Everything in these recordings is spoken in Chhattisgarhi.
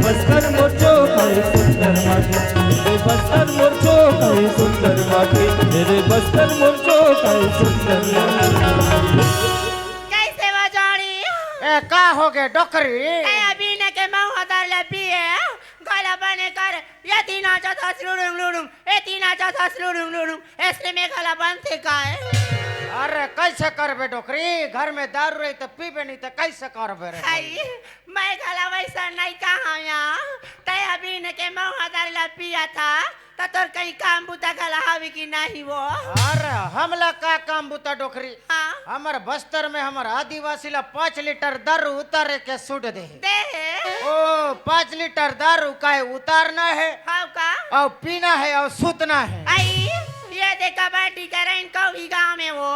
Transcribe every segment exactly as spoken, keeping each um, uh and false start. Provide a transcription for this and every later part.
बस्तर मोर चोक आए सुंदर माटी, मेरे बस्तर मोर चोक आए सुंदर माटी, मेरे बस्तर मोर चोक आए सुंदर माटी। कैसे बजाड़ी? ए, का हो गे डोकरी? ए, अभी न के मऊ हदर ले पिए, गला बने कर, ये तीना चाचा लुडुंग लुडुंग, ए तीना चाचा लुडुंग लुडुंग, इसने में गला बनते का है? अरे, कैसे करबे डोकरी? घर में दारू रही तो पीबे नहीं तो कैसे करबे रे? आई, मैं घला वैसा नहीं कहा या। तै अभी न के मऊ हदर ला पिया था, त तोर कहीं काम बुता घला हवे कि नहीं वो? अरे, हमला का काम बुता डोकरी? हाँ। हमर बस्तर में हमर आदिवासी ला पाँच लीटर दारू उतारे के सूट दे। दे। ओ, पाँच लीटर दारू काहे उतारना है? हाँ का? और पीना है और सूतना है। आई, ये देखा बाटी कराइन कौड़ी गाँव में वो।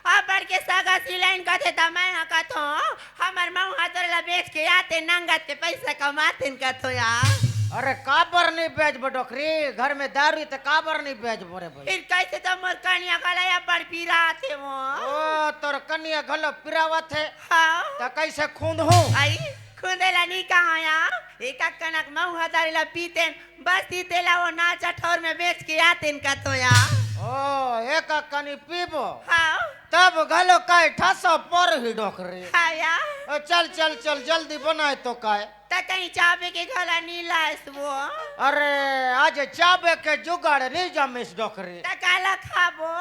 अब बढ़ के सगा सिलाइन कथे त मैं हा कथों, हमर मऊ हदर ला बेच के आते नंगत के पैसा कमाते न कथो यार। अरे काबर नहीं बेचबो डोकरी, घर में दारू त काबर नहीं बेचबो रे भाई? फिर कैसे तो मोर कनिया गला या बड़ पीरा आते वो। ओ, तोर कनिया घलो पिरावत है। हाँ। त कैसे खूंद हूँ? आई, खुंदेला नहीं कहा या, एक कनक मऊ हदर ला पीते बस ई तेला वो नाचा ठौर में बेच के आते न कथो या। ओ, एक कनी पीबो। हाँ। तब घलो काई ठसो पर ही डोकरी। हाँ या। ओ, चल, चल, चल, जल्दी बनाए तो काय। त कहीं चाबे के घला नी लायस वो। अरे, आज चाबे के जुगाड़ नहीं जमिस डोकरी। त काला खाबो?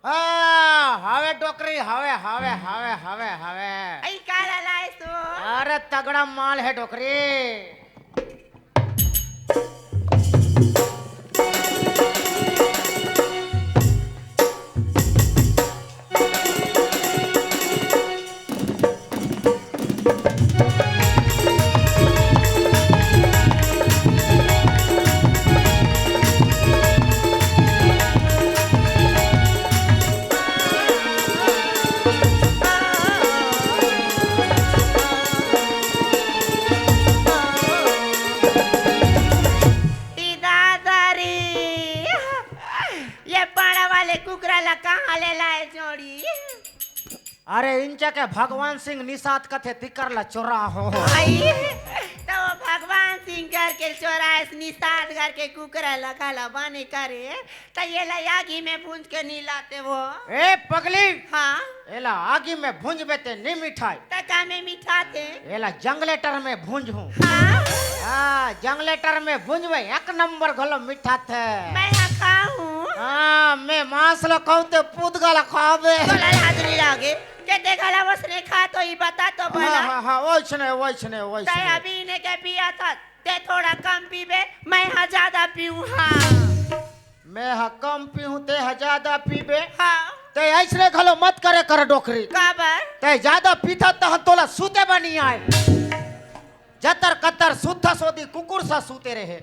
हाँ, हवे डोकरी, हवे, हवे, हवे, हवे, हवे। आई काला लायस वो। अरे, तगड़ा माल है डोकरी। ई दादा रे, ये पाड़ा वाले कुकरा ला कहाँ ले लाए जोड़ी? अरे इंचा के भगवान सिंह निषाद कथे तिकर ला चोरा हो। आई, तो वो भगवान सिंह घर के चोरा है, निषाद घर के कुकरा ला घला बने करे, त ये ला आगी में भूंज के नी लाते वो। ए पगली, हाँ। एला आगी में भूंजबे ते नी मिठाई। त का में मिठाते? एला जंगलेटर में भूंजहूँ। हाँ। हाँ, जंगलेटर में भूंजबे, एक नंबर घलो मिठाथे। मैं हा खाहूँ। हाँ, मैं मांस ला खाहूँ ते पूत घला खाबे। तोला लाज नी लागे? के देखला वसने खा तो ई बता तो भला। हाँ, हाँ, हाँ, वैसने, वैसने, वैसने। तै अभी ने के पिया था, ते थोड़ा कम पीबे, मैं हा ज्यादा पीऊँ, हाँ। मैं हा कम पीहूँ, ते हा ज्यादा पीबे। हाँ। ते अइसने घलो मत करे कर डोकरी। काबर? ते ज्यादा पीथा तहन तोला सूते बनी आए। जतर कतर सुत्था सोदी कुकुर सा सूते रहे।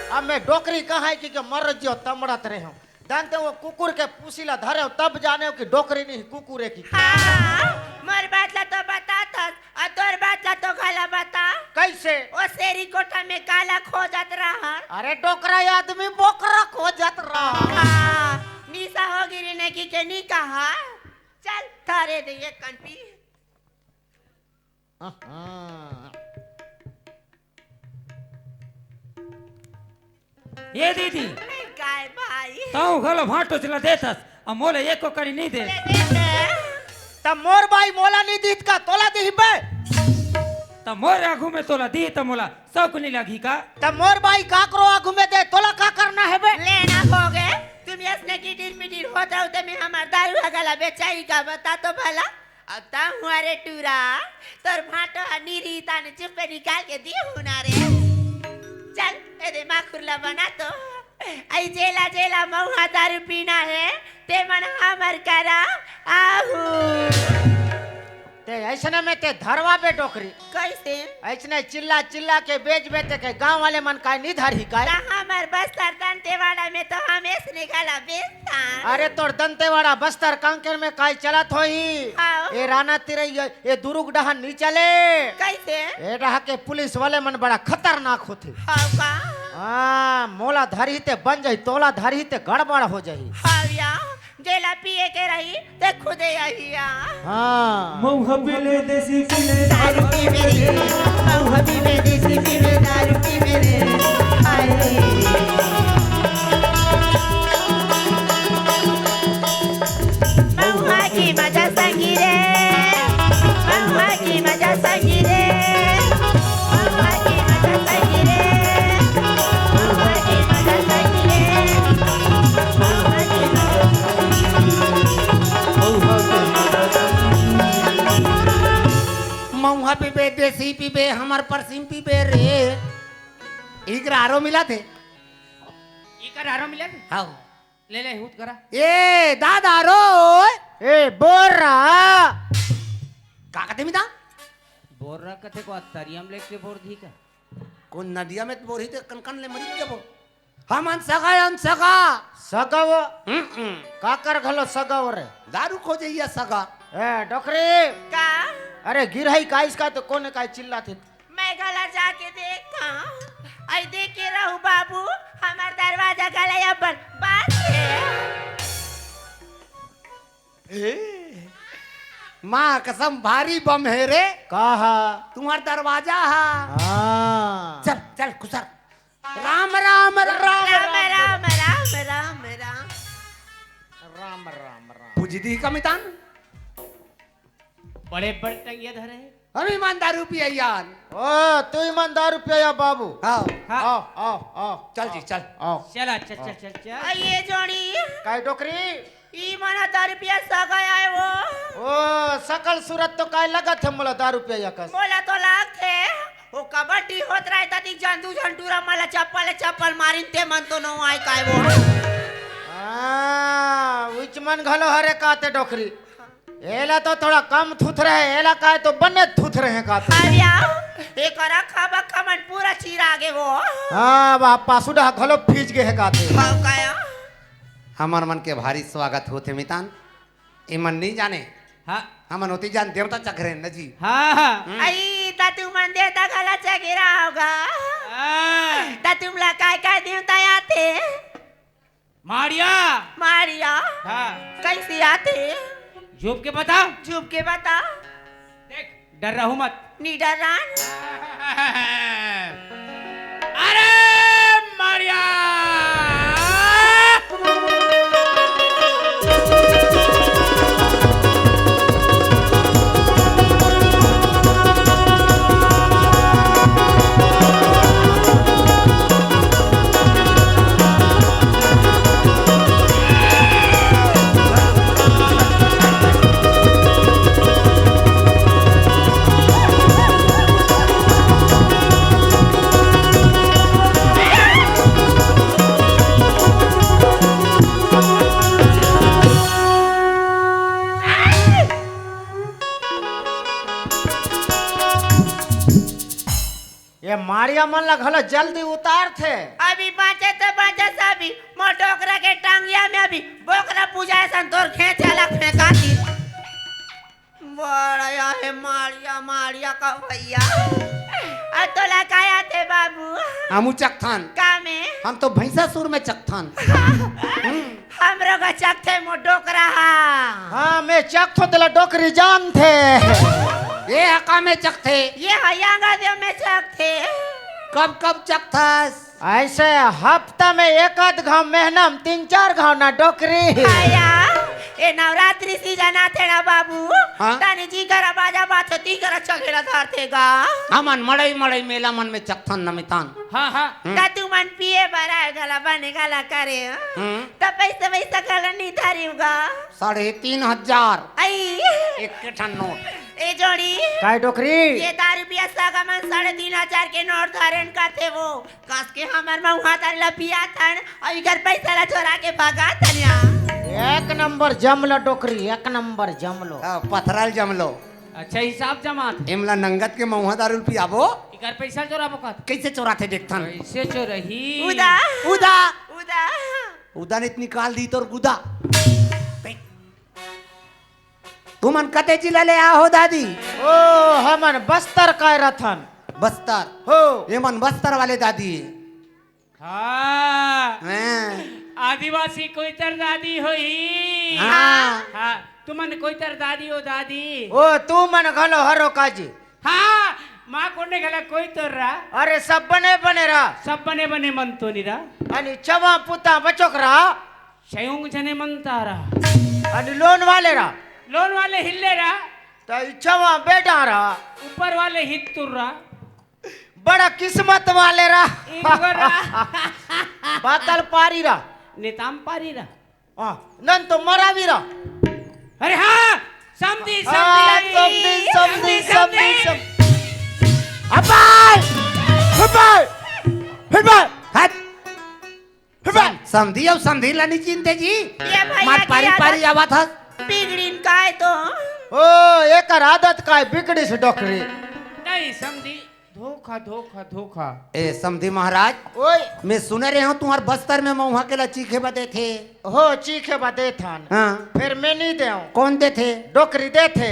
अब मैं डोकरी कहाँ है कि, कि मर जियो तमड़त रहे हूँ। जानते हो, वो कुकुर के पूसी ला धरे हो, तब जाने हो कि डोकरी नहीं, कुकुर है कि। हाँ, मोर बात ला तो बता थस, और तोर बात ला तो घला बता। कैसे? ओ शेरी कोठा में काला खोजत रहा। अरे डोकरा आदमी बोकरा खोजत रहा। हाँ, निशा हो गिरी ने की के नी कहा। चल, थारे दे ये कन पी। हाँ। ये दीदी, काय भाई? तौ घलो भांटो चला देथस, अब मोला एको कड़ी नहीं दे। ले दे दे। तब मोर बाई मोला नहीं दीत का, तोला दिही बे? तब मोर आगू में तोला दी, तब मोला शौक नहीं लगी का? तब मोर बाई काकरो आगू में दे, तोला का करना है बे? लेना हो गए, तुम यसने की डिर पिटिर होत रहो, ते में हमार दारू हगला बेचाई का, बता तो भला। अब ता हुआ रे टूरा, तोर भांटो ह नीरी ताने चुप्पे निकाल के दिए हुना रे। चल, ए दे माखुर ला बना तो। आई जेला जेला मऊहा दारू पीना है, ते मन हमर करा आहू। ते अइसने में ते धरवाबे डोकरी। कइसे? अइसने चिल्ला चिल्ला के बेचबे ते के गाँव वाले मन काय नी धरही काय? त हमर बस्तर दंतेवाड़ा में तो हम अइसने घला बेचथन। अरे तोर दंतेवाड़ा बस्तर कांकेर में काय चलत होही? हाँ। ए राना तिरैया, ए दुरुग डहन नी चले। कइसे? ए डहा के पुलिस वाले मन बड़ा खतरनाक होथे। हव का? हाँ, मोला धरही ते बन जाही, तोला धरही ते गड़बड़ हो जाही। हव या, जेला पिए के रही, ते खुदे अहिया। हाँ। मउहा पीले देसी पीले दारू पीबे रे, मउहा पीबे देसी पीबे दारू पीबे रे। हाय रे। मउहा के मजा संगी रे, मउहा के मजा संगी रे, मउहा के मजा संगी रे, मउहा के मजा संगी रे, मउहा के मजा संगी रे। मउहा पीबे, देसी पीबे, हमर परसिम पीबे रे। इकरा आरो मिला थे। इकरा आरो मिला थे? हाँ। ले ले, हूत करा। ए, दादा रो। ए, बोर्रा। का कथे मिता? बोर्रा कथे को तरियम लेके बोर दी का? कोन नदिया में बोरही ते कन कन ले मरी जबो। हमन सगा अन सगा। सगा वो? हम्म, हम्म। काकर घलो सगा वो रे? दारू खोजइया सगा। ए, डोकरी। का? अरे, गिरही काइस का तो कोने काय चिल्लाथे? मैं घला जाके देखथंव। अई देख के रहू बाबू, हमर दरवाजा घला अपन बंद हे। ए, माँ कसम भारी बम हे रे। का हा? तुम्हर दरवाजा हा। हाँ। चल, चल, खुसर। राम, राम, राम, राम, राम, राम, राम, राम। राम, राम, राम। पूजी दी का मितान? बड़े बड़े टंगिया धरे हे। हम ईमानदार रुपया यार। ओ, तू ईमानदार रुपया या बाबू। हाँ। हाँ। आओ, आओ, आओ। चल जी, चल। आओ। चला, चल, चल, चल, चल। आ, ये जोड़ी। काय डोकरी? ई मना दारू पिया सगा आय वो। ओ, सकल सूरत तो काय लगत हे मोला दारू पिया कस। मोला तो लागथे, वो कबड्डी होत रहे तती जंदू झंटूरा मला चप्पल चप्पल मारिन ते मन तो नो आय काय वो। हाँ, उच मन घलो हरे काते डोकरी। एला तो थोड़ा कम थुथरे हे, एला काय तो बने थुथरे हे काते। अरे आओ, एकरा खबक खमन पूरा चीरा गे वो। हाँ, बा पासुडा घलो फीज गे हे काते। हाँ, काया? हमर मन के भारी स्वागत होथे मितान। ए मन नहीं जाने। हाँ। हमन होती जान देवता चघरे न जी। हाँ, हाँ। हम्म। आई, ता तू मन देवता घला चघेरा होगा। हाँ। ता तुमला काय काय देवता आथे? माड़िया। माड़िया? हाँ। कैसे आथे? झुप के बता। झुप के बता। देख, डर रहू मत। नी डरान। अरे माड़िया। ये माड़िया मन ला घलो जल्दी उतार थे। अभी बाँचे त बाँचे साबी, मोर डोकरा के टांगिया में अभी बोकरा पूजा असन तोर घेंचा ला फेंका दी। बड़ा हे माड़िया, माड़िया का भैया। आ तोला काय आथे बाबू? हमू चकथन। का में? हम तो भैंसासुर में चकथन। हम्म। हमरो का चकथे मोर डोकरा हा। हाँ, मैं चकथो तेला डोकरी जानथे। ये हका में चकथे। ये हयांगा देव में चकथे। कब कब चकथस? ऐसे हफ्ता में एक आध घाव, महीना में तीन चार घाव ना डोकरी। आया, ए नवरात्रि सीजन आथे ना बाबू। हाँ? तानी जी करा बाजा बाजथे, ती करा चघेला धरथे गा। हमन मड़ई मड़ई मेला मन में चकथन नमितान। हाँ, हाँ। हम्म। त तुमन पिए बर आए घला बने घला करे, हाँ? हम्म। त पैसा वैसा घला नी धरिव गा। साढ़े तीन हजार। आई। एक ठन नोट। ए जोड़ी। काय डोकरी? ये दारू पिया सगा मन साढ़े तीन हजार के नोट धरेन काथे वो। कस के हमर मउहा तारी ला पियाथन, अउ इकर पैसा ला चोरा के भगाथन या। एक नंबर जमलो डोकरी, एक नंबर जमलो। हाँ, पथरल जमलो। अच्छा, हिसाब जमात हे। एमला नंगत के महुआ दारू ल पियाबो। इकर पैसा चोराबो कहत। कइसे चोराथे देखथन। कइसे चोरही? उदा। उदा। उदा। उदा नहीं त निकाल दी तोर गुदा। तुमन कते जिला ले आहो दादी? ओ, हमन बस्तर के रथन। बस्तर? हो। एमन बस्तर वाले दादी। हाँ। हाँ। आदिवासी कोइतर दादी होही। हाँ। हाँ, तुमन कोइतर दादी हो दादी। ओ, तुमन घलो हरो काजी। हाँ, माँ कोने घला कोइतर रा। अरे, सब बने बने रा। सब बने बने मन तो निरा। अनि छवा पुता बचोक रा। सयुंग जने मन तारा। अनि लोन वाले रा। लोन वाले हिल्ले रा। त इच्छवा बेटा रा। ऊपर वाले हित्तुर रा। बड़ा किस्मत वाले रा। इनको रा। बातल पारी रा। नेताम पारी रा। हाँ, नन तो मरावी रा। अरे हाँ, समधी, हाँ, समधी, समधी, समधी, समधी, समधी। हबाय! हबाय! हबाय! हट! हबाय! सम-, समधी अउ समधी ला नहीं चिनते जी। ये भैया मार की पारी आदत पारी आवत हस। बिगड़िन काय तो। ओ, एकर आदत काय बिगड़िस डोकरी। नहीं समधी, धोखा, धोखा, धोखा। ए, समधी महाराज, ओए। मैं सुने रहे हूँ, तुम्हार बस्तर में महुआ के ला चीखे बदे थे। हो, चीखे बदे थन। हाँ। फिर मैं नहीं देऊँ। कौन दे थे? डोकरी दे थे।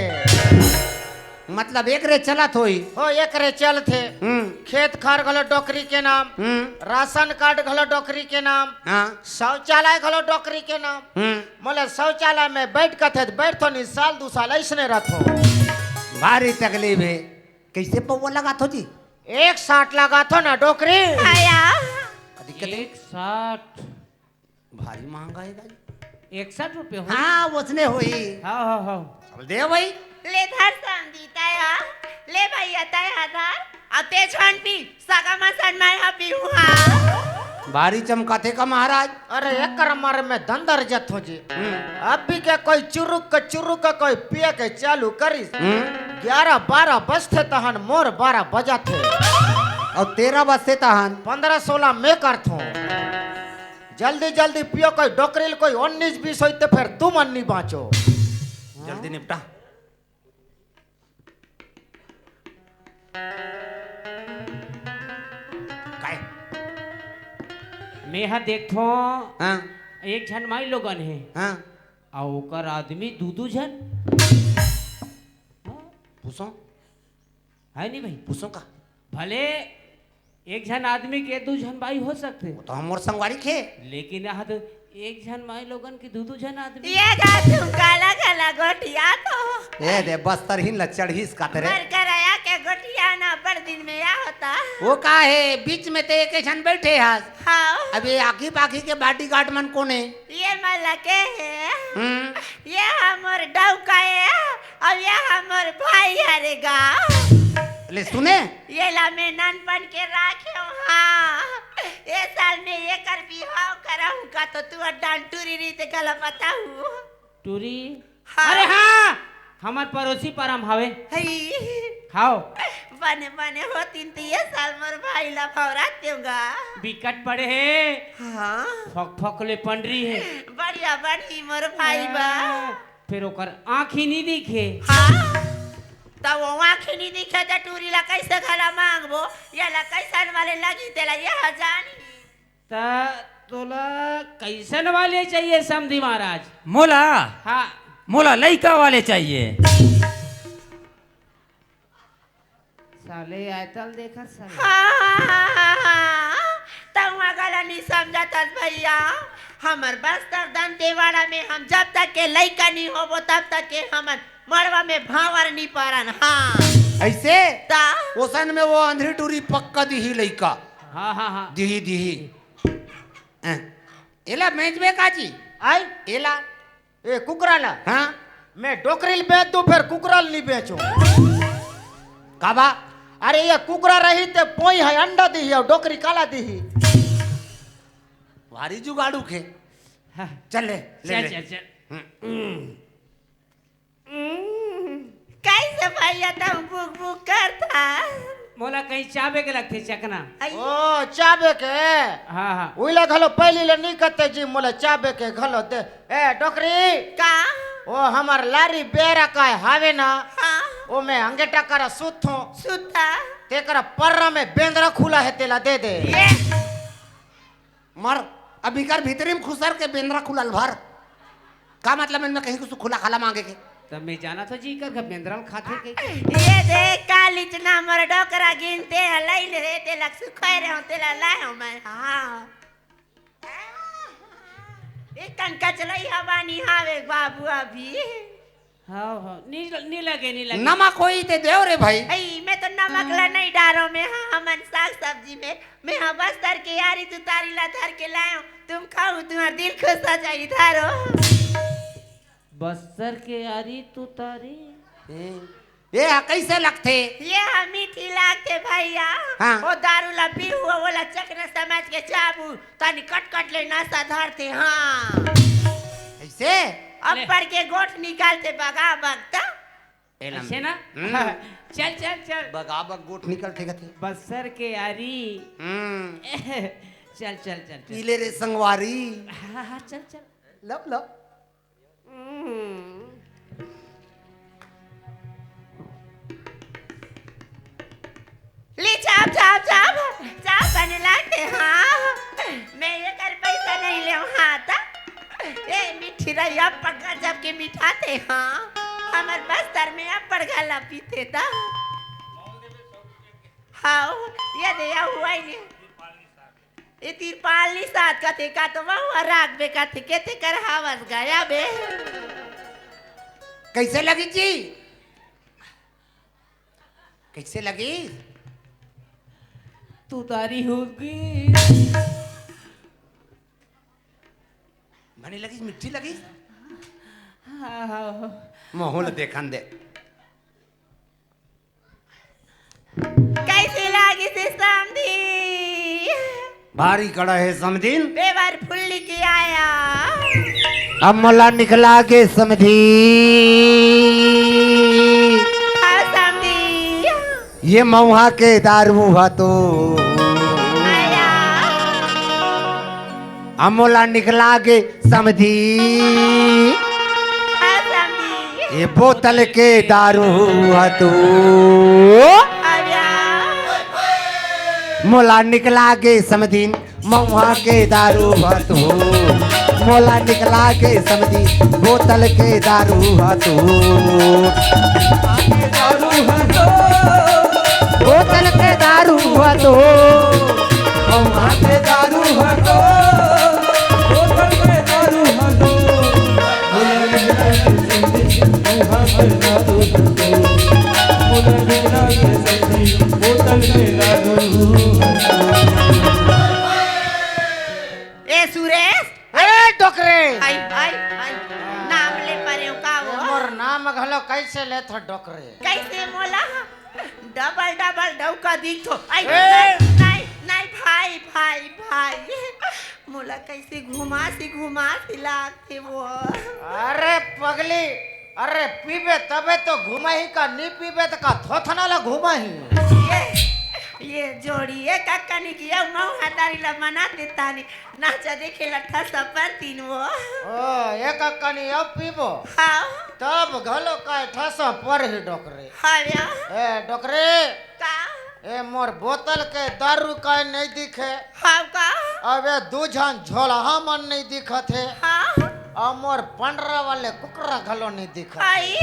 मतलब, एक रे चलत होई। हो, एक रे चल थे। हम्म। खेत खार घलो डोकरी के नाम। हम्म। राशन कार्ड घलो डोकरी के नाम। हाँ। शौचालय घलो डोकरी के नाम। हम्म। मोला शौचालय में बैठ कथे त बैठथो नहीं, साल दू साल ऐसने रथो। भारी तकलीफ हे। कइसे पौवा लगाथो जी? एक साठ लगाथो ना डोकरी। आया। दिक्कत हे? एक साठ। भारी महंगा हे दाई। एक साठ रुपये हो? हाँ, वसने होई। हाँ, हाँ, हाँ। चल दे भाई। ले धर समधी तय हा। ले भैया तय हा धर। अब ते झन पी, सगा मसन मैं हा पीहूँ हा। भारी चमकाथे का महाराज? अरे, एकर मारे में दंदर जथो जी। हम्म। अभी के कोई चुरुक के चुरुक के कोई पिए के चालू करिस। हम्म। ग्यारह बारह बजथे तहन मोर बारह बजाथे। अउ तेरह बजथे तहन? पन्द्रह सोलह मैं करथो। जल्दी जल्दी पियो, कोई डोकरी ल कोई उन्नीस बीस होई ते फिर तुमन नहीं बाँचो। जल्दी निपटा। काय? मैं हा देखथो, हाँ। एक झन माई लोगन हे। हाँ। अउ ओकर आदमी दू दू झन। पूछो। है नहीं भाई? पूछो का? भले एक झन आदमी के दू झन बाई हो सकथे। वो तो हमर संगवारी खे। लेकिन यहाँ तो एक झन माई लोगन के दू दू झन आदमी। ये जा तू काला काला गोठिया तो। ए दे बस्तर हिन ला चढ़ीस का तेरे। मर कराया के गोठिया ना बड़ दिन में या होता। वो का हे, बीच में ते एक झन बैठे हस। हाँ। अब ये आखी पाखी के bodyguard मन कोने? ये मला के हे। हम्म। ये हमर डौका हे, अब ये हमर भाई हरे गा। ले सुने। ये ला मैं नानपन के राखे हूँ, हाँ। ये साल में एकर बिहाव करहूँ का तो तू अड्डान टूरी रीत गला बताहूँ। टूरी? हाँ। अरे हाँ, हमर पड़ोसी परम हवे। हई। खाओ। बने बने होतिन त ये साल मोर भाई ला भौरा देऊंगा। बिकट पड़े हे। हाँ। फक फक ले पंडरी हे। बढ़िया बनी मोर भाई बा। हाँ, फिर ओकर आँखी नहीं दिखे। हाँ। त वो आँखी नहीं दिखे त टूरी ला कैसे घला मांगबो? ये ला कैसन वाले लगी तेला ये जानी। त तोला कैसन वाले चाहिए समधी महाराज? मोला? हाँ। मोला लइका वाले चाहिए। साले आयतल देखत साले। हाँ, हाँ, हाँ, हाँ, हाँ। तउहा गला नहीं समझत हस भैया। हमर बस्तर दंतेवाड़ा में हम जब तक के लइका नहीं होबो तब तक के हमन मड़वा में भांवर नी पारन, हाँ। ऐसे? ता? ओसन में वो अंधरी टूरी पक्का दिही लइका। हाँ, हाँ, हाँ। दिही, दिही। हैं। एला बेचबे का जी? आई? एला। ए, कुकरा ला? हाँ। मैं डोकरी ल बेच दूं, फिर कुकरा ल नहीं बेचो। काबा? अरे, ये कुकरा रही ते पोई है, अंडा दिही और डोकरी काला दिही। भारी जुगाड़ू खे। हाँ। चल ले, ले, चल, ले। चल, चल। हम्म। हम्म, कैसे भैया तुम बुक बुक करता? मोला कहीं चाबे के लगथे चकना। आई। ओ, चाबे के? हाँ, हाँ। उइला घलो पहली ले नहीं कहते जी, मोला चाबे के घलो दे। ए, डोकरी। का? ओ, हमर लारी बेरा काय हावे ना? हाँ। ओ मैं अंगेटा करा सुत हो। सुता। तेकरा पर्रा में बेंदरा खुला है, तेला दे दे। ये। मर, अब इकर भीतरी में खुसर के बेंदरा खुला ल भर। का मतलब इनमें कहीं कुछ खुला खाला मांगे के? तब मैं जाना तो जी कर बेंदरा ल खाथे के। ये देख, कालिच ना मोर डोकरा गिनते हलई ले रे, ते लग सुखोय रहे हो, तेला लाए हो मैं। हाँ। एक कन कचलई हवा निहावे बाबू अभी। हाँ, हाँ, नी, नी लगे, नी लगे। नमक होई ते देव रे भाई। अई, मैं तो नमक ला नहीं डारो, मैं हाँ, हमन साग सब्जी में, मैं हाँ बस्तर के यारी तुतारी ला धर के लायो, तुम खाओ, तुम्हार दिल खुश हो जाई, धरो। बस्तर के यारी तुतारी। ए, ए, हा, कइसे लगथे? ये हा मीठी लागथे भैया। हाँ। ओ दारू ला पीहू, ओला चखना समझ के चाबू, तनी कट कट ले नशा धरथे, हाँ। कइसे? अब्बड़ के गोठ निकालथे बगा बग त। ए लम-, अइसे ना? हम्म। चल, चल, चल। बगा बग गोठ निकलथे कथे। बस्तर के यारी। हम्म। चल, चल, चल, चल। पी ले रे संगवारी। हाँ, हाँ, चल, चल। लब, लब। हम्म। ले चाप, चाप, चाप, चाप बने लागथे, हाँ। मैं एकर पैसा नहीं लेव, हाँ, त। ए, मिठी रही, अब्बड़ गजब के मिठाथे, हाँ। हमर बस्तर में अब्बड़ घला पीथे, त। हाँ, ये दे, या हुआ ही नहीं। ए तिरपाल निसात कथे का तो महुआ राखबे कथे, केते कर हवस गया बे। कइसे लगी जी? कइसे लगी? तुतारी होगी। बने लगी, मिठी लगी? हाँ, हाँ, हाँ। महू ल देखन दे। कइसे लागिस हे समधी? भारी कड़ा हे समधिन। पेवर फुल्ली के आया। अब मोला निकला गे समधी। हाँ समधी। ये मऊहा के दारू ह तो। आया। अब मोला निकला गे समधी। हाँ, समधी। ये बोतल के दारू ह तू। अरे। मोला निकला गे समधी, मऊहा के दारू ह तू। मोला निकला गे समधी, बोतल के दारू ह तू। दारू ह तू। बोतल के दारू ह तू। मऊहा के दारू ह तू। बोतल के दारू ह तू। बोतल के दारू ह तू। बोतल के दारू ह तू। ए सुरेश, ए डोकरे। आई, आई, आई। नाम ले परे हो का वो? ए, मोर नाम घलो कइसे लेथो डोकरे? कइसे मोला? डबल डबल डौका दिखथो। आई, ए! नहीं, नहीं, नहीं, भाई, भाई, भाई। मोला कइसे घुमासी, घुमासी लागथे वो। अरे पगली, अरे पीबे तबे तो घुमाही का, नी पीबे त का थोथना ला घुमाही। ये, ये जोड़ी, ये कक्कनी की, ये मऊहा दारू ला मना देता नी। नाचा देखे ला ठसा परतिन वो। ओ, ए कक्कनी अब पीबो? हाँ। तब घलो काय ठसा परही डोकरे। हाँ या। ए डोकरे। का? ए मोर बोतल के दारू काय नहीं दिखे? हाँ का? अबे दू झन झोलहा मन नहीं दिखत हे। हाँ। अउ मोर पंडरा वाले कुकरा घलो नहीं दिखत हे। आई,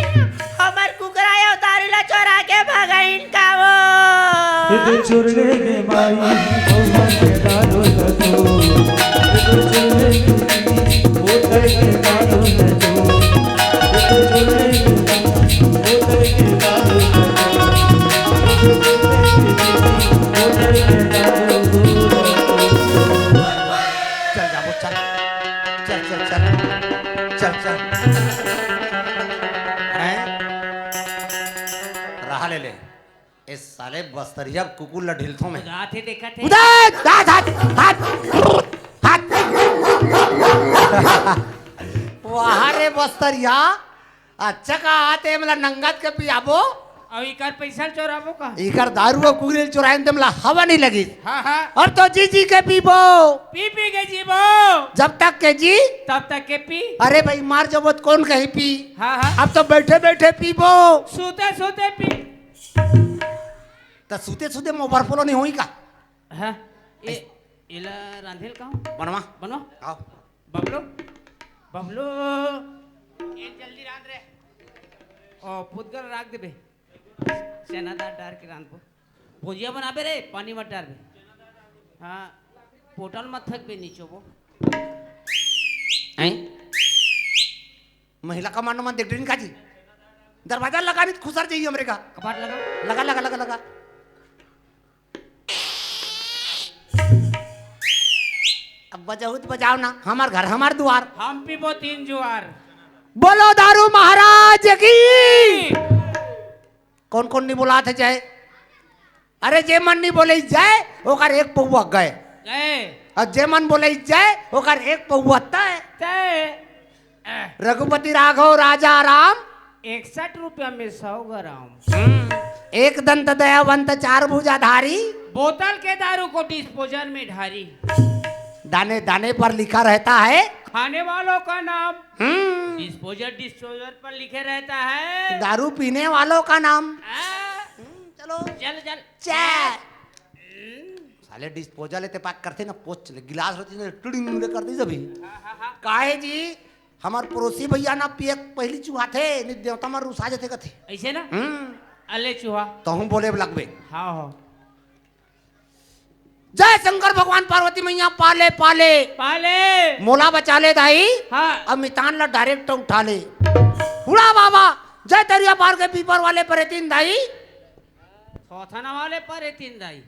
हमर कुकरा यो दारू ला चोरा के भगाइन का वो। ए दे चुरले ने माई, ओ मन के दारू ला तू। ए दे चुरले ने माई, ओ तय के दारू ला तू। ए दे चुरले ने माई, ओ तय के दारू ला तू। ए दे चुरले ने माई, ओ तय के दारू ला तू। चल जाबो, चल। चल, चल, चल। चल, चल। हैं? रहा ले ले। ए साले बस्तरिया कुकुर ला ढिलथों मैं। उदात हे, देखत हे। उदात, हाथ, हाथ, हाथ, हाथ। वाह रे बस्तरिया। अच्छा का आते मला नंगत के पियाबो? अउ इकर पैसा ल चोराबो का? इकर दारू अउ कुकरी ल चोराए म तेमला हवा नइ लगिस। हाँ, हाँ। अब तो जी जी के पीबो। पी पी के जीबो। जब तक के जी। तब तक के पी। अरे भाई, मर जबो त कोन कही पी? हाँ, हाँ। अब तो बइठे बइठे पीबो। सूते सूते पी। त सूते सूते म ओवरफ्लो नइ होही का? हाँ। ए, एला रांधे ल कहूँ? बनवा। बनो। आओ। बबलू, बबलू, ए जल्दी रांध रे। ओ, पुतगल राख देबे। चना दार डार के रांधबो। भुजिया बनाबे रे, पानी मत डारबे। हाँ, पोटल मत थकबे, नीचो वो। हैं? महिला कमांडो मन देख डरिन का जी? दरवाजा लगा नहीं त खुसर जाही हमरे का। कपाट लगा। लगा, लगा, लगा, लगा। अब बजाऊ त बजाओ ना, हमर घर हमर दुआर। हम पीबो तीन जुआर। बोलो दारू महाराज की। कोन कोन नइ बोलात हे जय? अरे जे मन नइ बोले जय, ओकर एक पौवा गय। गय। अउ जे मन बोले जय, ओकर एक पौवा तय। तय। रघुपति राघव राजा राम। इकसठ रुपया में सौ ग्राम। हम्म। एक दंत दयावंत चार भुजाधारी। बोतल के दारू को डिस्पोजल में ढारी। दाने दाने पर लिखा रहता है। खाने वालों का नाम। हम्म। डिस्पोजल, डिस्पोजल पर लिखे रहता है। दारू पीने वालों का नाम। हाँ। हम्म, चलो। चल, चल। चल। हम्म। साले डिस्पोजल एते पाक करथे ना, पोछ ले, गिलास रहती ना, टुड़िंग ले करती सभी। हाँ, हाँ, हाँ। काहे जी? हमर पड़ोसी भैया ना पिए के पहिली चुहाथे, नहीं देवता मन रुसा जथे कथे। अइसे ना? हम्म। अले चुहा। तहूँ बोले लगबे। हाँ, हाँ। जय शंकर भगवान पार्वती मैया पाले पाले। पाले। मोला बचा ले दाई। हाँ। अब मितान ला डायरेक्ट उठा ले। उड़ा बाबा, जय तरिया पार के पीपर वाले परेतीन दाई। थोथना वाले परेतीन दाई।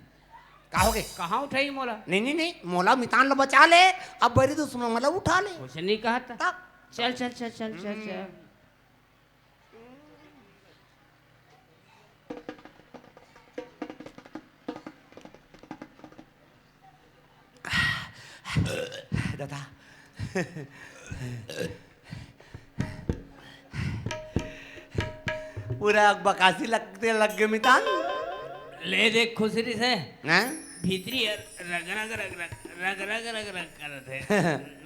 का होगे? कहाँ उठाही मोला? नहीं, नहीं, नहीं, मोला मितान ला बचा ले, अब बरी दुश्मन मन ला उठा ले। कुछ नहीं कहता। तब। चल, चल, चल, चल, चल, हम्म। चल। दादा। पूरा बकासी लगते लग गे मितान। ले देख खुसरी से। हैं? भीतरी रग रग रग रग, रग रग रग रग करत हे।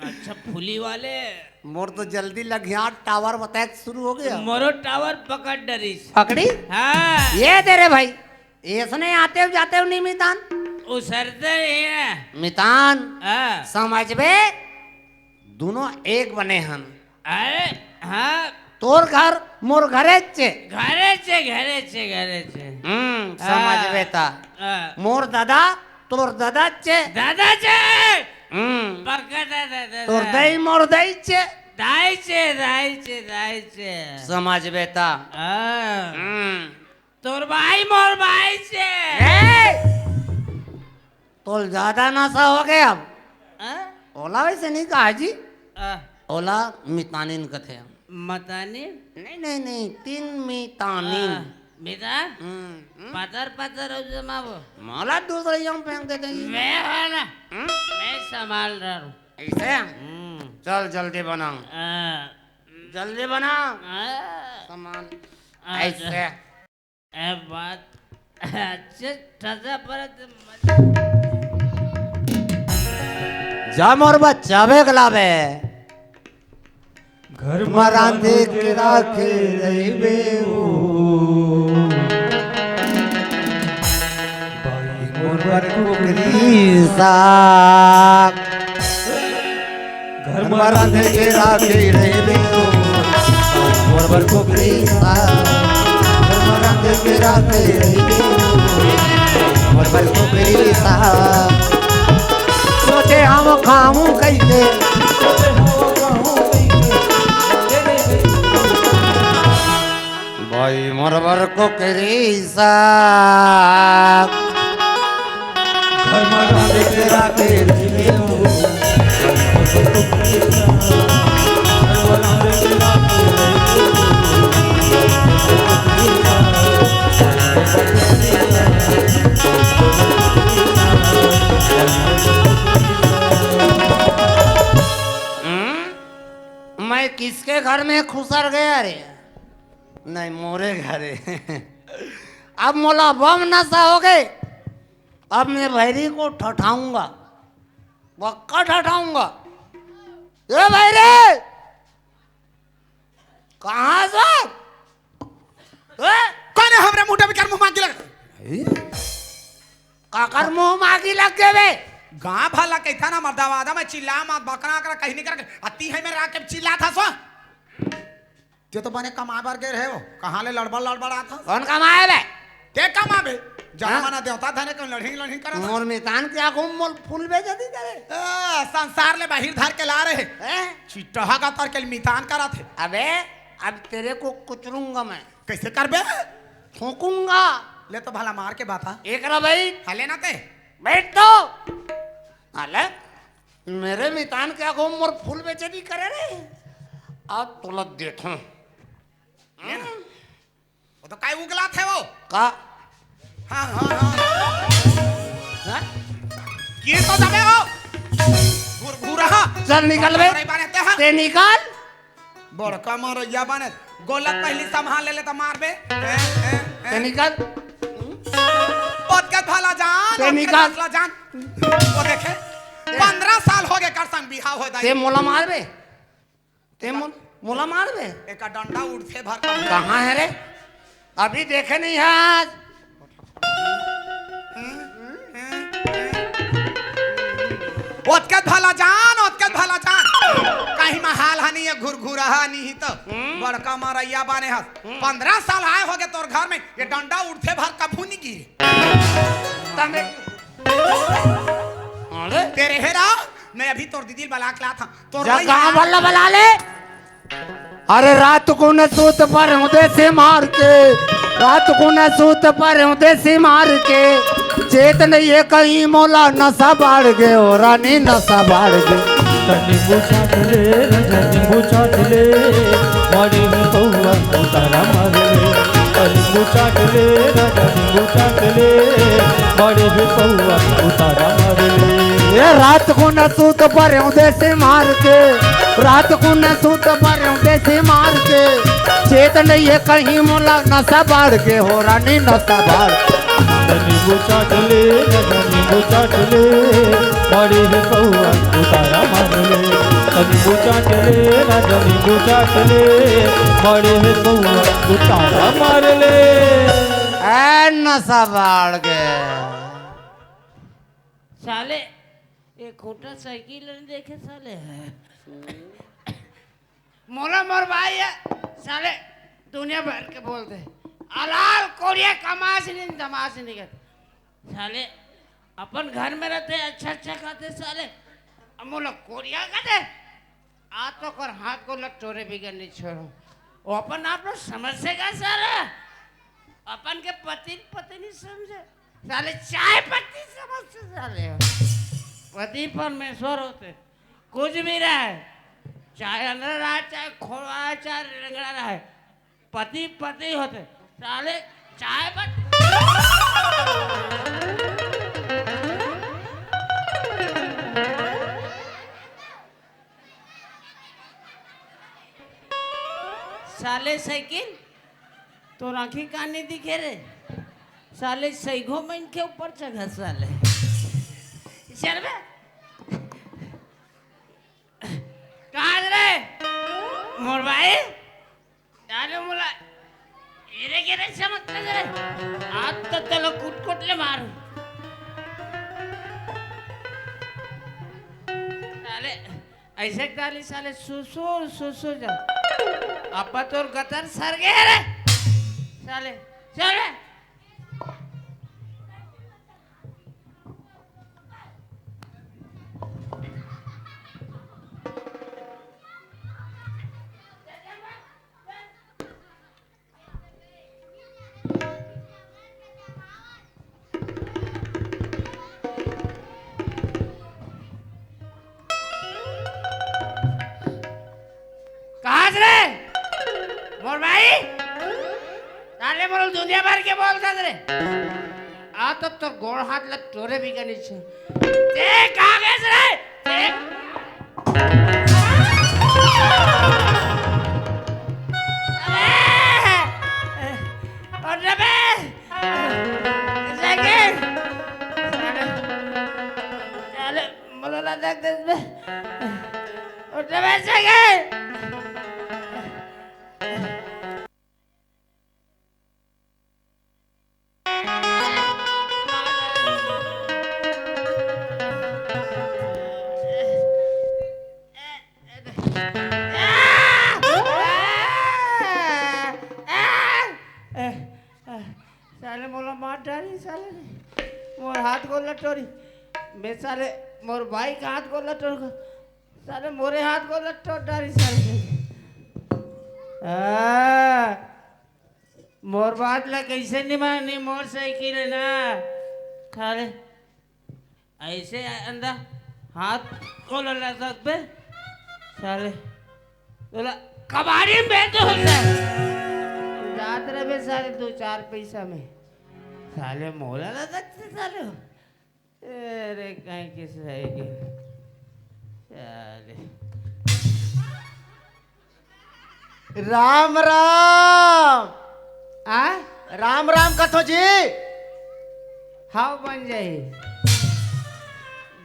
अच्छा फूली वाले। मोर तो जल्दी लगिया टावर बताए शुरू हो गया। मोरो टावर पकड़ डरिस। पकड़ी? हाँ। ये दे रे भाई, ऐसने आते हो जाते हो नहीं मितान। उसरते ही है। मितान, हाँ। समझबे, दोनों एक बने हन। अरे, हाँ। तोर घर, मोर घरे चे। घरे चे, घरे चे, घरे चे। हम्म, हाँ। समझबे ता। हाँ। मोर दादा, तोर दादा चे। दादा चे। हम्म। बड़का दादा, दादा। तोर दाई, मोर दाई चे। दाई चे, दाई चे, दाई चे। समझबे ता। हाँ। हम्म। तोर भाई, मोर भाई चे। ए! तोल ज्यादा नशा हो गया अब। हाँ? ओला वैसे नहीं कहा जी। आ। ओला मितानिन कथे। मतानिन? नहीं, नहीं, नहीं, तीन मितानिन। आ, मिता? हम्म, हम्म। पतर, पतर हो जमाबो। मोला दूसरे यहाँ फेंक देते हैं। मैं है ना, हम्म? मैं संभाल रहा हूँ। ऐसे? हम्म। चल, जल्दी बना। आ। जल्दी बना। आ। सामान। आ, ऐसे। ए बात। अच्छे ठसा परत मजा। जा मोर बच्चा बेगला बे। घर म रांधे के राखे रहिबे ओ। बाई मोर बर कुकरी साग। घर म रांधे के राखे रहिबे ओ, मोर बर कुकरी साग। घर म रांधे के राखे रहिबे ओ, मोर बर कुकरी साग। सोचे हम खाऊं कइसे, भाई मोर बर कुकरी साग। घर म रांधे के राखे रहिबे ओ। हम्म? मैं किसके घर में खुसर गया रे? नहीं, मोरे घरे। अब मोला बम नशा हो गए। अब मैं भैरी को ठठाऊंगा, पक्का ठठाऊंगा। ए भैरी, कहाँ से? ए? कौन है हमरे मुंह पे कर मुंह मांगी लग? काकर मुंह मांगी लग गए बे? गांव भला कहता ना मर्दावादा में चिल्ला मत, बकरा कर कहीं नहीं कर, अति है मेरा के चिल्ला था सो। ते तो बने कमाए बर गे रहे हो, कहाँ ले लड़बड़ लड़बड़ आता? कौन कमाए बे? ते कमाबे? जहाँ हाँ? मना देवता धने कौन लड़ही लड़ही करत? मोर मितान के आगू मोल फूल बेच दी करे। ए, संसार ले बाहिर धर के ला रहे। हैं? चिट्टहा का तर के मितान करत हे। अबे, अब तेरे को कुचरूंगा मैं। कैसे करबे? थूकूंगा। ले तो भला मार के बाता। एक रहा भाई। हले ना ते। बैठ तो। हले। मेरे मितान के आगू मोर फूल बेचती करे रे। आज तोला देखो। ये ना। वो तो काय उगला थे वो। का? हाँ, हाँ, हाँ। हाँ? ये तो दबे हो। घुरघुरा। चल निकल बे। अरे बाने ते हाँ। ते निकल। बड़का मारैया बाने। गोलक पहली संभाल ले, ले तो मार बे। ए, ए, ए। ते निकल। ओतके भला जान, ते ओतके निकल। नसला जान। वो देखे, पंद्रह साल हो गए कर संग बिहाव हो दाई। ते मोला मार बे। ते मोल-, मोला मार बे। एक डंडा उठे भर का। कहाँ है रे? अभी देखे नहीं है आज। ओतके भला जान, ओतके भला जान। कहीं महाल हनी ये घुरघुरहा नहीं तो। हम्म। बड़का मारैया बाने हस। हम्म। पंद्रह साल आए होगे तोर घर में, ये डंडा उठे भर कभू नहीं गिरे। तमे अरे? तेरे हेरा, मैं अभी तोर दीदी बला के लात हूँ। तोर जा भाई कहाँ है? बल्ला बला ले। अरे रात को न सूत पर हूँ देसी मार के, रात को न सूत पर हूँ देसी मार के, चेत नहीं है कहीं मोला नशा बाढ़ गए हो रानी नशा बाढ़ गए। तनी बुझा ले, तनी बुझा ले, बड़ी ही पौआ उतारा मार ले। तनी बुझा ले, तनी बुझा ले, बड़ी ही पौआ उतारा मार ले। ये रात को न सूत पर हूँ देसी मार के, रात को न सूत पर हूँ देसी मार के, चेत नहीं है कहीं मोला नशा बाढ़ के हो रानी नशा बाढ़। तनी बुझा ले, तनी बुझा ले, बड़ी ही पौआ उतारा मार ले। तनी बुझा ले, तनी बुझा ले, बड़ी ही पौआ उतारा मार ले। ए नशा बाढ़ के। साले, एक खोटा साइकिल नहीं देखे साले। मोला मोर भाई है, साले, दुनिया भर के बोल दे। अलाल कोरिया कमास नहीं, दमास नहीं कर। साले, अपन घर में रहते, अच्छा, अच्छा खाते साले। अब मोला कोरिया कहते। आज तो कर हाथ को लटोरे बिगर नहीं छोड़ो। वो अपन आप लोग समझ से का साले? अपन के पति, पति नहीं समझे। साले चाय पत्ती समझते साले हो। पति परमेश्वर होते, कुछ भी रहे, चाहे अंदर रहे, चाहे खोलवा रहे, चाहे रेंगड़ा रहे, पति पति होते। साले चाय पत्ती। साले साइकिल, तोर आँखी कान नहीं दिखे रे? साले सैगो मन के ऊपर चढ़ा साले। चल बे। कहाँ रे? मोर भाई? डालो मोला। एरे गेरे समझ ले रे। आज तो चलो कुट कुट ले मारू। साले ऐसे गाली साले सुसुर सुसुर जा। अब्बा तोर गतर सर गए रे। साले, साले। कहाँ से रे? मोर भाई? ताले मोर दुनिया भर के बोल दे रे। आ तो तोर गोड़ हाथ लग तोरे भी गनी छे। ते कहाँ गए रे? ते अरे! और रे बे! उठ बे सगे। साले मोला मार डारी साले। मोर हाथ गोड़ ल टोरी। मैं साले मोर भाई के हाथ गोड़ ल टोर। साले मोरे हाथ गोड़ ल टोर डारी साले। आ, मोर बात ला कइसे नहीं मानी? मोर साइकिल है ना, साले ऐसे अंदर हाथ को लगा सकबे साले, तोला कबाड़ी में तो होता है। जात रहे साले दो चार पैसा में, साले मोला ला सकते साले। अरे कहीं किस है कि साले। राम राम। आ? राम राम कथो जी। हाव बन जाही,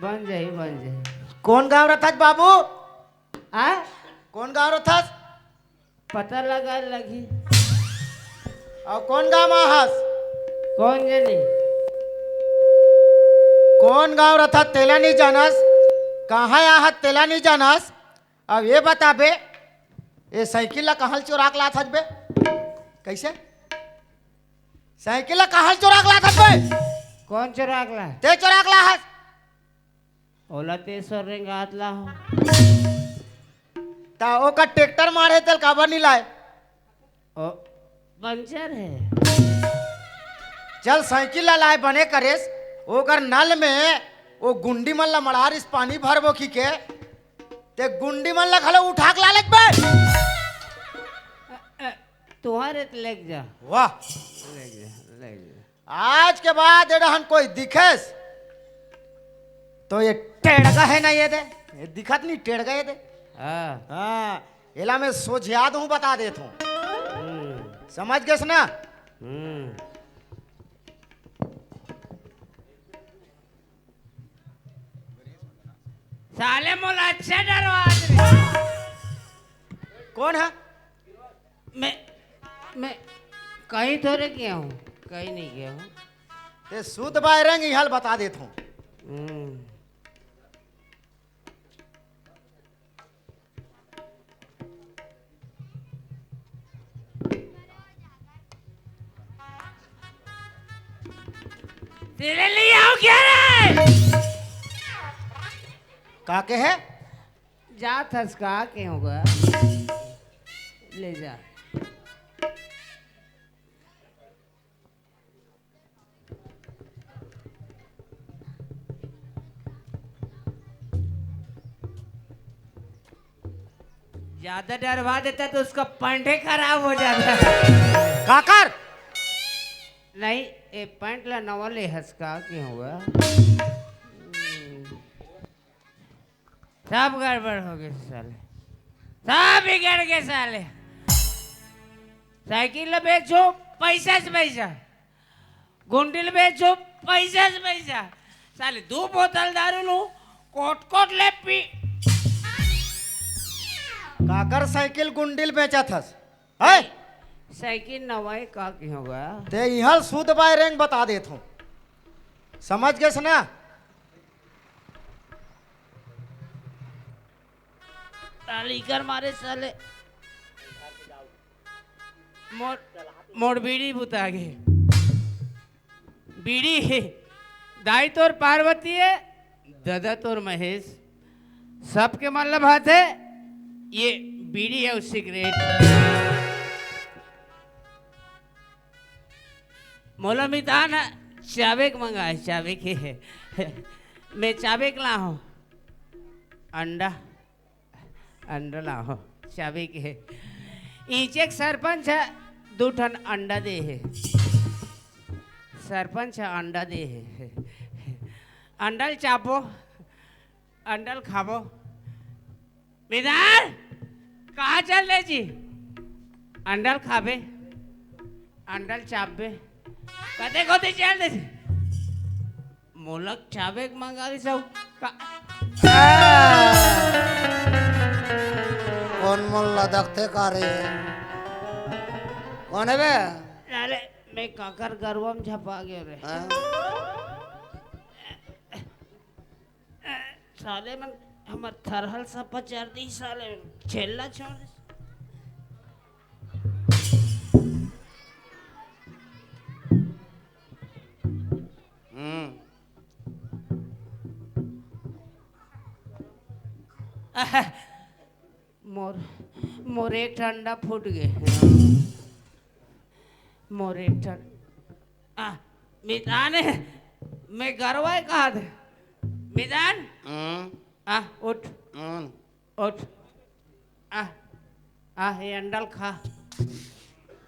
बन जाही, बन जाही। कोन गांव रथस बाबू? आ? कोन गांव रथस? पता लगा लगी। अउ कोन गांव आहस? कोन जनी? कोन गांव रथस तेला नहीं जानस, कहां आहस तेला नहीं जानस। अब ये बताबे, ये साइकिल ला कहां ले चोरा के लात हस बे? कइसे? साइकिल ला कहां ले चोरा के लात हस बे? कोन चोरा के ला? ते चोरा के लाहस। ओला ते सो रेंगात ला हो। ता ओकर ट्रैक्टर मारे तेल काबर नहीं लाए? ओ, पंचर है। चल साइकिल ला लाए बने करेस, ओकर नल में वो गुंडी मन ला मड़ारिस पानी भरबो कहिके, ते गुंडी मन ला घलो उठा के ला लेक बे। अ, अ, तुहरे त लेक जा। वाह। लेक जा, लेक जा। आज के बाद एडहन कोई दिखेस, तो ये टेड़गा है ना ये दे, ये दिखत नहीं टेड़गा ये दे। हाँ। हाँ, एला मैं सोझिया दूं, बता देत हूँ। हम्म। समझ गेस ना? हम्म। साले मोला अच्छा डरवा दे। कोन है? मैं, मैं कहीं थोड़े गया हूँ, कहीं नहीं गया हूँ। ते सुत बाय रंग इहाल बता देत हूँ। हम्म। तेरे लिए आओ क्या रे? का के है? जात हस का के होगा? ले जा। ज्यादा डरवा देता तो उसका पंडे खराब हो जाता। काकर? नहीं, ए पैंट ला नवा ले हस का के होगा? सब गड़बड़ हो गए साले, सब बिगड़ गए साले। साइकिल ल बेचो, पैसा से पैसा, गुंडी ल बेचो, पैसा से पैसा। साले दो बोतल दारू लूं, कोट कोट ले पी। काकर साइकिल गुंडी ल बेचत हस? है? साइकिल नवाई का की होगा? ते इहल शुद्ध बाय रेंग बता देत हूँ, समझ गेस ना? ताली कर मारे साले। मोर, मोर बीड़ी बुता गे। बीड़ी हे, दाई तोर पार्वती हे, ददा तोर महेश, सबके मन ल भाथे ये बीड़ी अउ सिगरेट। मोला मितान चाबेक मंगाए, चाबेक हे। मैं चाबेक लाहूं। अंडा, अंडा लाहूं, चाबेक हे। इचेक सरपंच ह दू ठन अंडा दे हे। सरपंच ह अंडा दे हे। अंडा ल चाबो, अंडा ल खाबो। मितान, कहाँ चल दे जी? अंडा ल खाबे, अंडा ल चाबे। कते कोती चल दे जी? मोला चाबेक मंगा दी सब का। कोन मोला दखथे का रे? कोन हे बे? अरे, मैं काकर गरवा म झपा गेंव रे। हाँ? साले मन हमर थरहा ल सब पचार दिस साले मन। छेल्ला छोड़ दिस। हम्म। मोर, मोर एक ठन अंडा फूट गे। मोर एक ठन, आ, मितान हे, मैं गरवा हे कहा थे। मितान, हम्म। आ, उठ, हम्म। उठ। आ, आ, ये अंडा ल खा।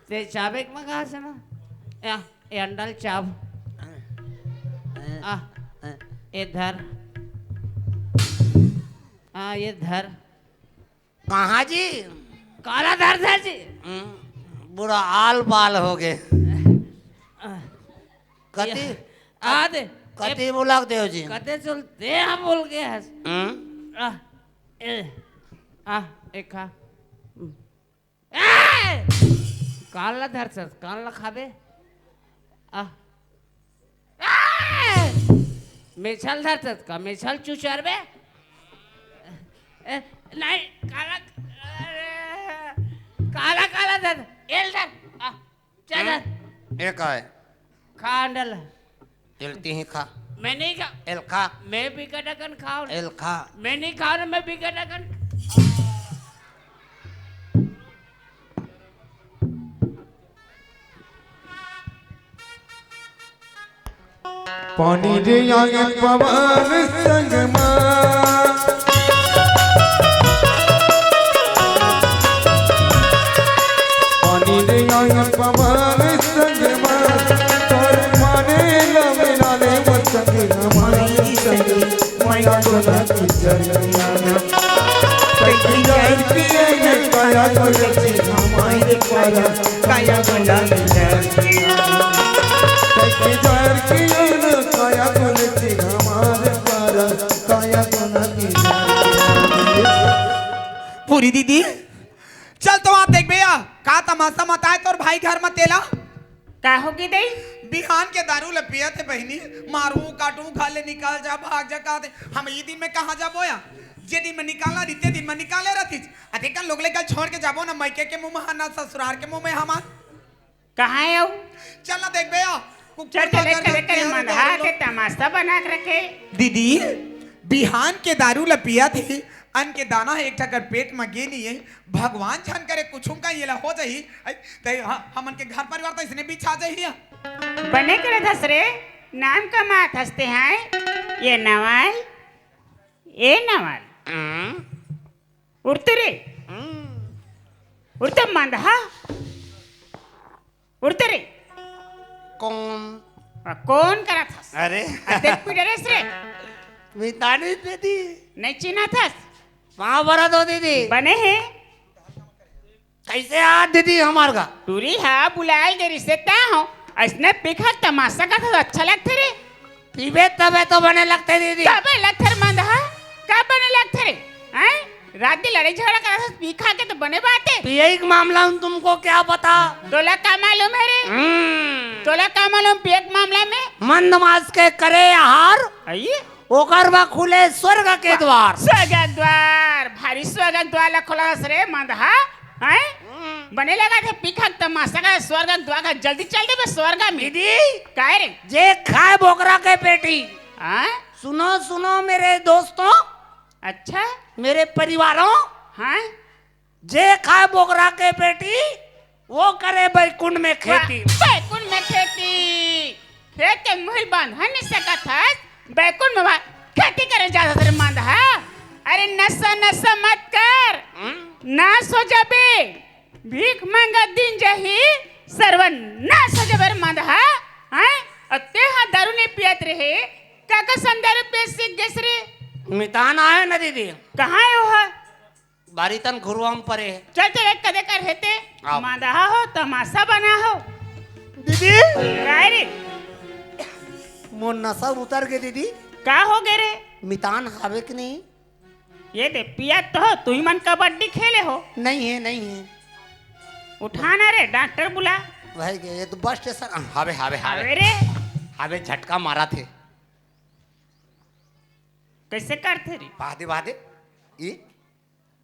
ते चाबे के मंगा से ना। आ, ये अंडा ल चाब। आ, ये धर। आ, ये धर। कहाँ जी? काला धर धर जी। हम्म, बुरा आल बाल हो गे। कति, आ दे। कति ए, मुलाक देव जी? कते चल दे हम बोल के हस। हम्म? आ, ए, आ, एक खा। हम्म। ए! कान ला धर सस, कान ला खाबे। आ। ए! मेछल धर सस का, मेछल चुचरबे। ए, नहीं, काला, अरे, काला, काला धर, एल धर। आ, चल धर। हम्म? ए काय? खा अंडल। एल तिही खा। मैं नहीं खा। एल खा। मैं बिकट अकन खाओ। एल खा। मैं नहीं खाओ ना, मैं बिकट अकन। पानी रे आंगन पवन संग मा। पानी रे आंगन पवन संग मा। तोर माने ला मेरा ले वो संग हमारी संग। माया को ना तू चल जाना। तैकी जान की है काया को लगे हमारे काया। काया को ना तू चल जाना। तैकी जान की है काया को लगे हमारे काया। काया को ना तू चल जाना। पूरी दीदी, चल तो वहां देख भैया, का तमाशा मताए तोर भाई घर म तेला। का होगे दई? बिहान के दारू ल पियत हे बहिनी, मारू काटू, घर ले निकल जा, भाग जा, का दे। हम ये दिन में कहाँ जाबो या? जे दिन में निकालना रहिथे, दिन में निकाले रहतिस। अधिकन लोग ले कल छोड़ के जाबो ना, मइके के मुंह में, ना ससुरार के मुंह में हमार। कहाँ हे अउ? चल ना देखबे या। कुकुर चल, चल, का चल, घर चल, में चल, मंदहा दारू के तमाशा बना के रखे। दीदी, बिहान के दारू ल पियत हे, अन्न के दाना ह एक ठकर पेट म गे नइ हे। भगवान झन करे कुछु का येला हो जाही। अई, ते ह-, हमन के घर परिवार त इसने बिछा जाही या। बने करत हस रे, नाम कमात हस ते हैं। ये नवाल, ये नवाल। हम्म। उड़ते रे। हम्म। उड़ते मंदहा। उड़ते रे। कौन? आ, कौन करत हस? अरे। आ, देख पी डरेस रे। मितानी दीदी। नहीं चिन्हत हस? पाँव परत हो दीदी। बने हे। कैसे हाथ दीदी हमार का? टूरी हा बुलाए गे रिश्ते ता हो। अइसने पिखा तमाशा का तो अच्छा लगथे रे। पीबे तबे तो बने लगथे दीदी। तबे लगथे रे मंदहा, का बने लगथे रे? हैं? रात दिन लड़े झगड़ा करत हस, पी खा के तो बने बात हे। पियई के मामला में तुमको क्या पता? तोला का मालूम हे रे? हम्म। तोला का मालूम पिए के मामला में? मंद मास के करे आहार, अई? ओकर बा खुले स्वर्ग के द्वार। स्वर्ग के द्वार, भारी स्वर्ग के द्वार ला खोलस रे मंदहा, हैं? हम्म। बने लगथे पिखा तमाशा का स्वर्ग के द्वार का, जल्दी चल देबे स्वर्ग में। दीदी, काय रे? जे खाए बोकरा के पेटी। हाँ? सुनो, सुनो मेरे दोस्तों। अच्छा? मेरे परिवारों। हाँ? जे खाए बोकरा के पेटी, वो करे बैकुंठ में वाह, खेती। बैकुंठ में खेती। खेत के मुहिल बांध नइ सकत हस, बैकुंठ में भा-, खेती करे जात हस रे मंदहा। अरे नशा, नशा मत कर। हम्म? नाश हो जाबे। भीख मांगा दिन जाही, सर्वनाश हो जाबे रे मंदहा। हैं? अउ ते हा दारू नइ पियत रहे, काकर सन दारू पिए सीख गेस रे? मितान आए ना दीदी। कहाँ हे वो हा? बारी तन घुरुआ में परे हे। चल, चल, एक कदे कर हेते। आओ। मंदहा हो, तमाशा बना हो। दीदी। काय रे? मोर नशा उतर गे दीदी। का हो गे रे? मितान हावे कि नहीं? ये दे, पिया तो हो, तुही मन कबड्डी खेले हो। नहीं है, नहीं है। उठा ना रे, डॉक्टर बुला। भाई के, ये तो बस स्टेशन, हावे, हावे, हावे। हावे रे। हावे झटका मारा थे। कैसे करथे रे? बादे, बादे। ई?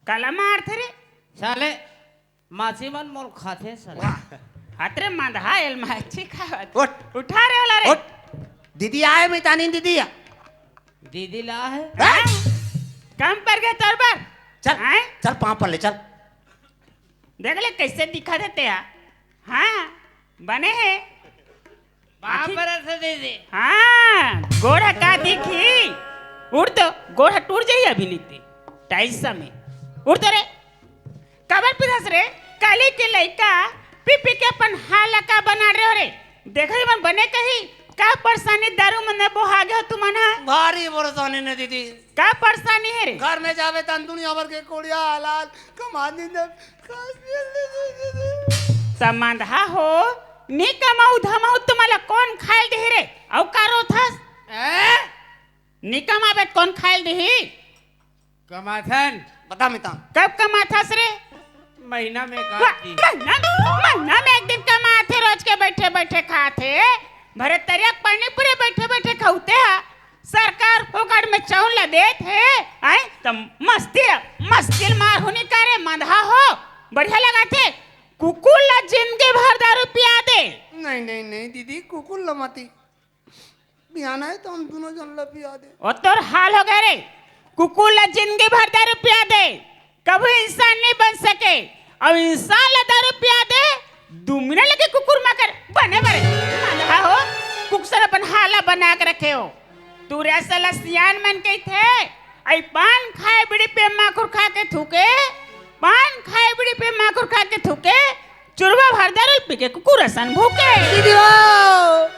काला मारथे रे? साले, मासी मन मोर खाथे साले। वाह। हतरे मंदहा एल माछी खावत। उठ। उठा रे ओला रे। उठ। दीदी आए, मितानी दीदी आ। दीदी ला है। हैं? कम पर गए तोर बर। चल, हैं? चल पाँव पर ले चल। देख ले कैसे दिखा देथे आ। हाँ, बने हे। बाप आखिर बरस दीदी। हाँ, गोड़ का दिखी। उठ तो, गोड़ टूट जाही अभी नहीं ते। टाइल्स में। उठ तो रे। काबर पिधस रे? काली के लइका पी पी के अपन हाल का बना रहे हो रे। देखो ये मन बने कही, का परेशानी दारू मन में बोहा गए हो तुमन हा? भारी परेशानी ने दीदी। का परेशानी है रे? घर में जावे तन दुनिया भर के कोड़िया हलाल कमा दिन। समंधा हो, नी कमाऊ धमाऊ तुम्हाला कोन खाए दे रे? अउ का रोथस? ए? नी कमाबे त कोन खाए दे? कमाथन। बता मिता। कब कमाथस रे? महीना में एक वाह, आध दिन। महीना, महीना में एक दिन कमाथे, रोज के बैठे बैठे खाथे। भरे तरिया के पानी पूरे बैठे बैठे खाउते हा। सरकार फोकट में चाउर ला देत हे, आय त मस्ती ला, मस्ती ला मार होनी का रे मंदहा हो, बढ़िया लगाथे। कुकुर ला जिंदगी भर दारू पिया दे। नहीं, नहीं, नहीं दीदी, कुकुर ला मती। बिहान आए तो हम दोनों जन ला पिया दे। ओ तोर हाल हो गए रे, कुकुर ला जिंदगी भर दारू पिया दे, कभू इंसान नहीं बन सके। अब इंसान ला दारू पिया दे, दू मिनट लगे कुकुर माकर बने बरे। मंदहा हो, कुकुर अपन हाला बना के रखे हो। तू रे साला सियान मन कहिथे, आई पान खाए बीड़ी पे माखुर खा के थूके, पान खाए बीड़ी पे माखुर खा के थूके, चुरवा भर दारू पी के कुकुर असन भूके। दीदी हो,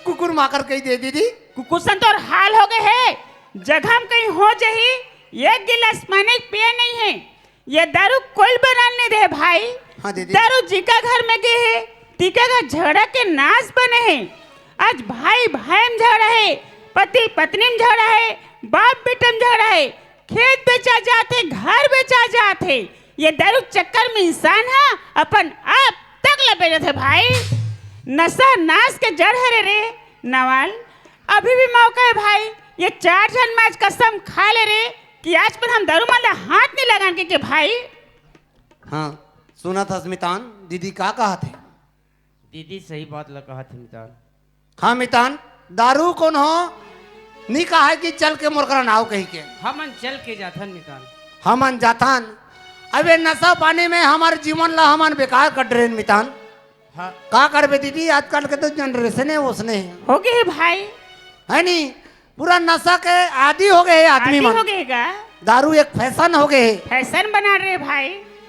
कुकुर माकर कही दे दीदी। कुकुर सन तोर हाल हो गए हे, जगह में कहीं हो जही, एक गिलास पानी पिए नहीं है। ये दारू कोइल बनाने दे भाई। हाँ दीदी। दारू जिका घर में गे हे, तिका घर झगड़ा के नाश बने हे। आज भाई भाई में झगड़ा हे, पति पत्नी में झगड़ा हे, बाप बेटे में झगड़ा हे, खेत बेचा जाथे, घर बेचा जाथे। ये दारू चक्कर में इंसान हा अपन आप तक ला बेचत हे भाई। नशा नाश के जड़ हरे रे नवाल। अभी भी मौका हे भाई, ये चार झन में आज कसम खा ले रे कि आज पर हम दारू मन ला हाथ नहीं लगान के, के भाई। हाँ, सुनत हस मितान, दीदी का कहत हे? दीदी सही बात ला कहत हे मितान। हाँ मितान, दारू कोन हो? नी कहा हे कि चल के मोर करा नाव कही के। हमन चल के जाथन मितान। हमन जाथन। अबे नशा पानी में हमर जीवन ला हमन बेकार कर डरेन मितान। हाँ। का करबे दीदी, आजकल के तो जनरेशन हे ओसने हे। हो गए हे भाई। है नी? पूरा नशा के आदी हो गए हे आदमी आदी मन। हो गए हे का? दारू एक फैशन हो गए हे। फैशन बना रहे भाई।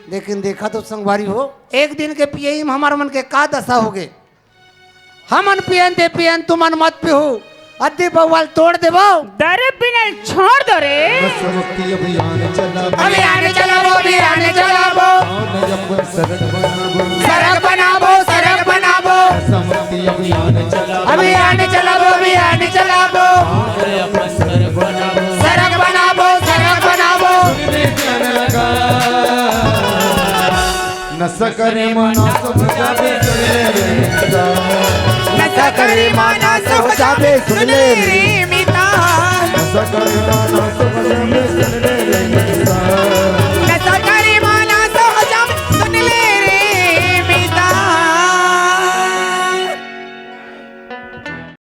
लेकिन देखा तो संगवारी हो, एक दिन के पियई में हमर मन के का दशा हो गए। हमन पियन ते पियन, तुमन मत पिहू, अद्दी बउवाल तोड़ देबो। दारू पीना छोड़ दो रे। नशामुक्ति अभियान चलाबो। अभियान चलाबो, अभियान चलाबो। आओ नजम्बर सड़क बनाबो। सड़क बनाबो, सड़क बनाबो। नशामुक्ति अभियान चलाबो। अभियान चलाबो, अभियान चलाबो। आओ नजम्बर सड़क बनाबो। सड़क बनाबो, सड़क बनाबो। सुन रे ध्यान लगा। नशा करे मा नाश हो जाबे, सुन ले रे मिता। नशा करे मा नाश हो जाबे, सुन ले रे मिता। नशा करे मा नाश हो जाबे, सुन ले रे मिता।